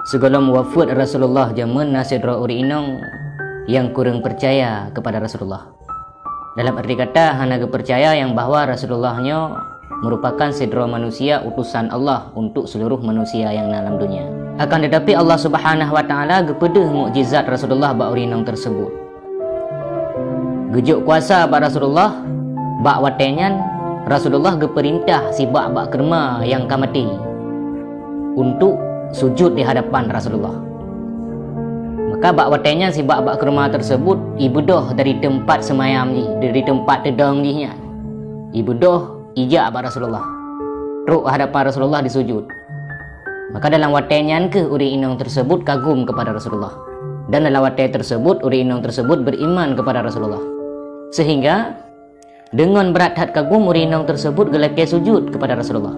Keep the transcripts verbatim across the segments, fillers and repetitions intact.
Sigohlom wafeuet Rasulullah jameun na sidroe ureuëng inong nyang kureueng peucaya keupada Rasulullah. Dalam arti kata, hana geupeucaya nyang bahwa Rasulullah nyoe meurupakan sidroe manusia utosan Allah untuk seuluruh manusia nyang na lam donya. Akan teutapi, Allah Subhanahu wa Ta'ala geupeudeuh mukjizat Rasulullah bak ureuëng inong teurseubut. Geujok kuasa bak Rasulullah, bak watée nyan Rasulullah geupeurintah sibak bak keureuma nyang ka maté untuk sujut di hadapan Rasulullah. Maka bak watée nyan sibak bak keureuma teurseubut ibeudôh dari teumpat seumayam jih, dari teumpat teudong jih nyan. Ibeudôh ijak bak Rasulullah. Trok hadapan Rasulullah disujut. Maka dalam watée nyan kheueh ureuëng inong teurseubut kagum keupada Rasulullah. Dan dalam watée teurseubut ureuëng inong teurseubut beriman keupada Rasulullah. Sehingga deungon brat that kagum ureuëng inong teurseubut geulakée sujut keupada Rasulullah.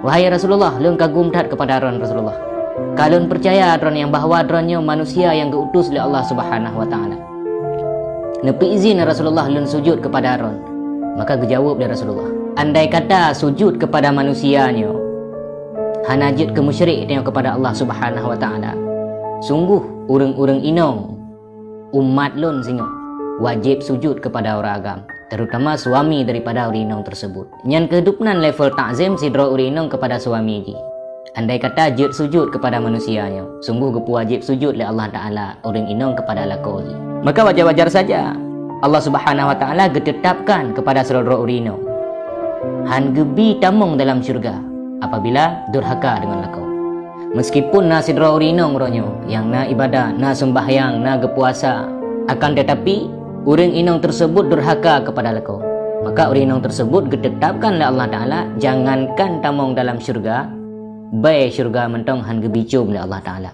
"Wahai Rasulullah, lôn kagum that keupada droen Rasulullah. Ka lôn peucaya droen nyang bahwa droen nyoe manusia nyang geu-utus lé Allah Subhanahu wa Ta'ala. Neupeuizin Rasulullah lôn sujut keupada droen." Maka geujaweueb lé Rasulullah, "Andai kata sujut keupada manusia nyoe hana jeuet keu musyrik tanyoe keupada Allah Subhanahu wa Ta'ala, sungguh ureuëng-ureuëng inong umat lôn singoh wajéb sujut keupada ureuëng agam, terutama suami daripada ureuëng inong teurseubut." Nyan kheueh dubnan level takzim sidroe ureuëng inong keupada suami jih. Andai kata jeuet sujut keupada manusia nyoe, sungguh geupeuwajéb sujut lé Allah Ta'ala ureuëng inong keupada lakoe jih. Maka wajar-wajar saja Allah Subhanahu wa Ta'ala geuteutabkan keupada sidroe ureuëng inong han geubi tamong dalam syeuruga apabila durhaka deungon lakoe. Meuskipun na sidroe ureuëng inong uroe nyoe nyang na iébadat, na seumbahyang, na geupuasa, akan teutapi ureuëng inong teurseubut durhaka keupada lakoe, maka ureuëng inong teurseubut geuteutabkan lé Allah Ta'ala jangankan tamong dalam syeuruga, bée syeuruga mantong han geubi com lé Allah Ta'ala.